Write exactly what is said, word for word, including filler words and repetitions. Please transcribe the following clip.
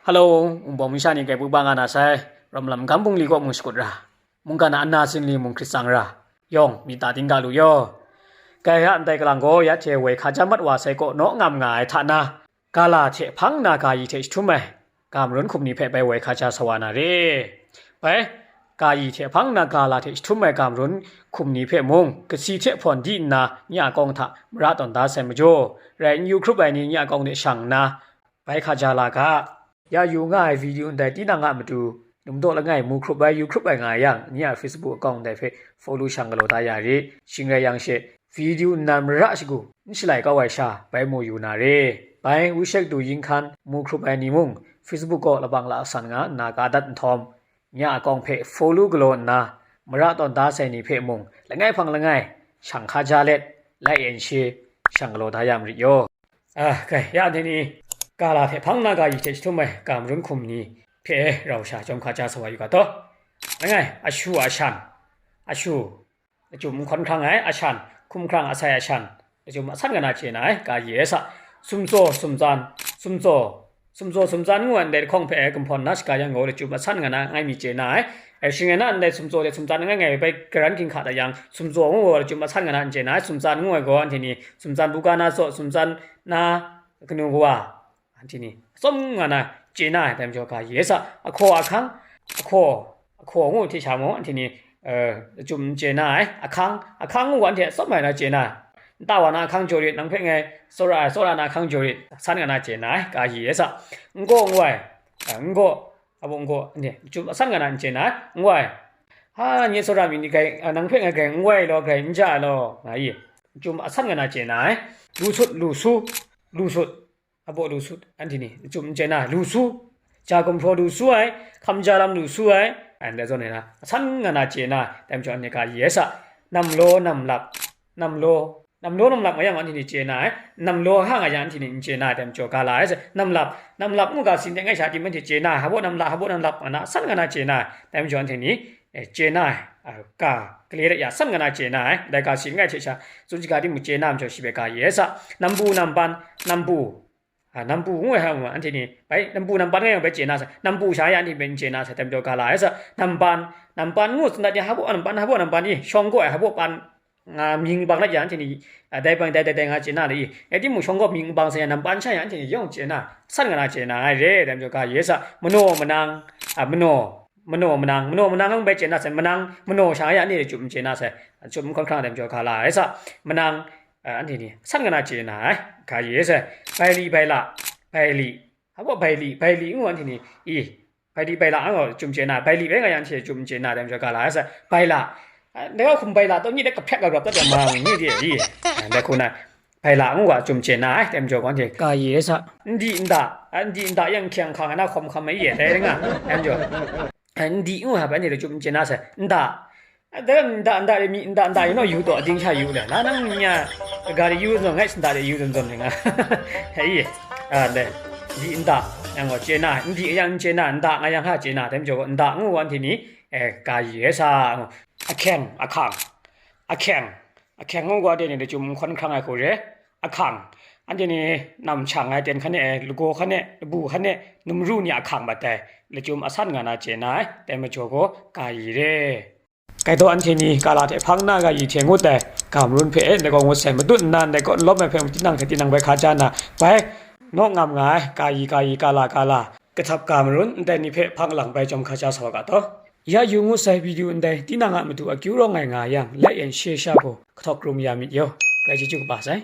Hello, wunpawng masha ni grai pu ba nga na sai, rawm lam gam bungli kaw mung shakut ra, mungkan a ana zingli mung hkrit tsang ra, yawng myit ta ding ga lu yaw. Grai ya ndai galang gaw ya hte woi hka ja mat wa sai kaw naw ngam nga ai hta na, gala hte hpang nna ga yi hte jahtum ai, ga marun hkum ni hpe bai woi hka ja sa wa na re. Bai, ga yi hte hpang nna gala hte jahtum ai ga marun hkum ni hpe mung, kasi hte hpawn di nna nye a kawng hta mara tawn da sai majaw, rai n yu hkrup ai ni nye a kawng de shang nna, bai hka ja la ga. Ya yu nga ai video ndai tinang a matu, numdaw langai mu hkrup ai, yu hkrup ai nga yang, nye a Facebook account ndai hpe follow shang galaw da ya rit. Shing rai yang she, video nnan mara shagu n shalai kau ai sha, bai mu yu na re. Bai, Wishek Du Ying Hkan mu hkrup ai ni mung, Facebook kaw labang la san nga nna ka dat nhtawm, nye a kawng hpe follow galaw nna, mara tawn da sai ni hpe mung, langai hpang langai, shang hka ja let, like and share, shang galaw da ya marit yaw. Ah, kai, ya anhte ni, gala hte hpang nna ga yi hte jahtum ai, ga marun hkum ni hpe rau sha chyawm hka ja sa wa yu ga taw. Langai, ashu ashan, ashu, lachyum n hkawn hkrang ai ashan, hkum hkrang asai ashan, lachyum asan nga na chye na ai, ga yi ai sa, sumtsaw, sumtsan, sumtsaw, sumtsaw, sumtsan ngu ai ndai lahkawng hpe gumhpawn na shaga yang gaw, lachyum asan nga na ngai mi chye na ai, ai shing ai na ndai sumtsaw de sumtsan ngai ngai bai garan ginhka da yang, sumtsaw ngu gaw lachyum asan nga na n chye na ai, sumtsan ngu ai gaw, anhte ni, sumtsan buga na tsaw, sumtsan na kanu kawa, anhte ni, atsawm nga na chye na ai, dai majaw ga yi ai sa, ahkaw ahkang, ahkaw, ahkaw ngu hte sha mung, anhte ni, eh, lachyum n chye na ai, ahkang, ahkang ngu gaw anhte atsawm ai na chye na ai, nta wa na ahkang jaw rit, nang hpe ngai tsawra ai, tsawra na ahkang jaw rit, san nga na chye na ai, ga yi ai sa, n gaw n wai, eh, n gaw, abu n gaw, anhte lachyum asan nga na n chye na ai, n wai, ha, nye tsawra myit ni grai, eh, nang hpe ngai grai n wai law, grai n ja ai law, nga i, lachyum asan nga na chye na ai, lu sut, lu su, lu sut, abaw lu sut, anhte ni, lachyum n chye na, lu su, ja gumhpraw lu su ai, hkam ja lam lu su ai, ndai zawn e na, asan nga na chye na, dai majaw anhte ga yi ai sa, nam law, nam lap, nam law, nam law, nam lap nga yang anhte ni chye na ai, nam law ha nga yang anhte ni n chye na ai, dai majaw ga la ai sa, nam lap, nam lap ngu ga sin de ngai sha tim anhte chye na ai, habaw nam lap, habaw nam lap nga na, asan nga na chye na ai, dai majaw anhte ni, eh, chye na ai, ah, ga, gale de ya, asan nga na chye na ai, dai ga sin ngai hte sha, tsun shaga timung chye na majaw shi hpe ga yi ai sa, nam bu, nam ban, nam bu, a, nam bu ngu ai hta mung, anhte ni, bai, nam bu nam ban ngai yang bai chye na sai, nam bu sha ya anhte bai n chye na sai, dai majaw ga la ai sa, nam ban, nam ban ngu tsun dat yang, habaw nam ban, habaw nam ban i, shawng gaw ai, habaw ban, nga mying bang dat yang, anhte ni, a, dai bang, dai, dai, dai nga chye na le i, ya timung shawng gaw mying bang sai yang, nam ban sha ya anhte ni yawng chye na, san nga na chye na ai re, dai majaw ga yi ai sa, manaw manang, a, manaw, manaw manang, manaw manang ngu bai chye na sai, manang, manaw sha ya anhte ni lachyum n chye na sai, lachyum n hkawn hkrang dai majaw ga la ai sa, manang, a, anhte ni, san nga na chye na ai, ga yi ai sai, bai li, bai la, bai li, habaw bai li, bai li ngu anhte ni, i, bai li, bai la ngu lachyum chye na, bai li bai nga yang hte lachyum n chye na, dai majaw ga la ai sa, bai la, a, dai wa hkum bai la, taw ni dai kahpyak kagrap dat yang ma, ni de, i, a, dai hku na, bai la ngu ga lachyum chye na ai, dai majaw gaw anhte, ga yi ai sa, n di n da, a, n di n da yang hkyang hkang ai na hkawm hkam ai, i, dai nga, dai majaw, a, n di ngu ai hpe anhte lachyum n chye na sai, n da, a, dai n da, n da de mi, n da, n da yu naw yu taw, ding sha yu le, la nang nya, ga de yu zawn, ngai shinta de yu zawn zawn le nga, hei, a, dai, n di n da, yang gaw chye na, n di yang n chye na, n da nga yang hta chye na, dai majaw gaw, n da ngu gaw anhte ni, e, ga yi ai sa, ngu, ahkyeng, ahkang, ahkyeng, ahkyeng ngu gaw anhte ni lachyum n hkawn hkrang ai hku re, ahkang, anhte ni nam shang ai ten hkan e, lagaw hkan e, labu hkan e, numru ni ahkang mat ai, lachyum asan nga na chye na ai, dai majaw gaw ga yi re. Kai taw anhte ni gala hte hpang nna ga yi hte ngut ai, ga marun hpe e, ndai gaw ngut sai matut nna, ndai kaw n lawm ai hpe mung tinang hte tinang bai hka ja na, bai, naw ngam nga ai, ga yi, ga yi, gala, gala, kahtap ga marun, ndai ni hpe hpang lang bai chyawm hka ja sa wa ga taw. Ya yu ngut sai video ndai, tinang a matu akyu rawng ai nga yang, like and share sha gaw, kahtawk krum ya myit yaw. Grai chyeju kaba sai.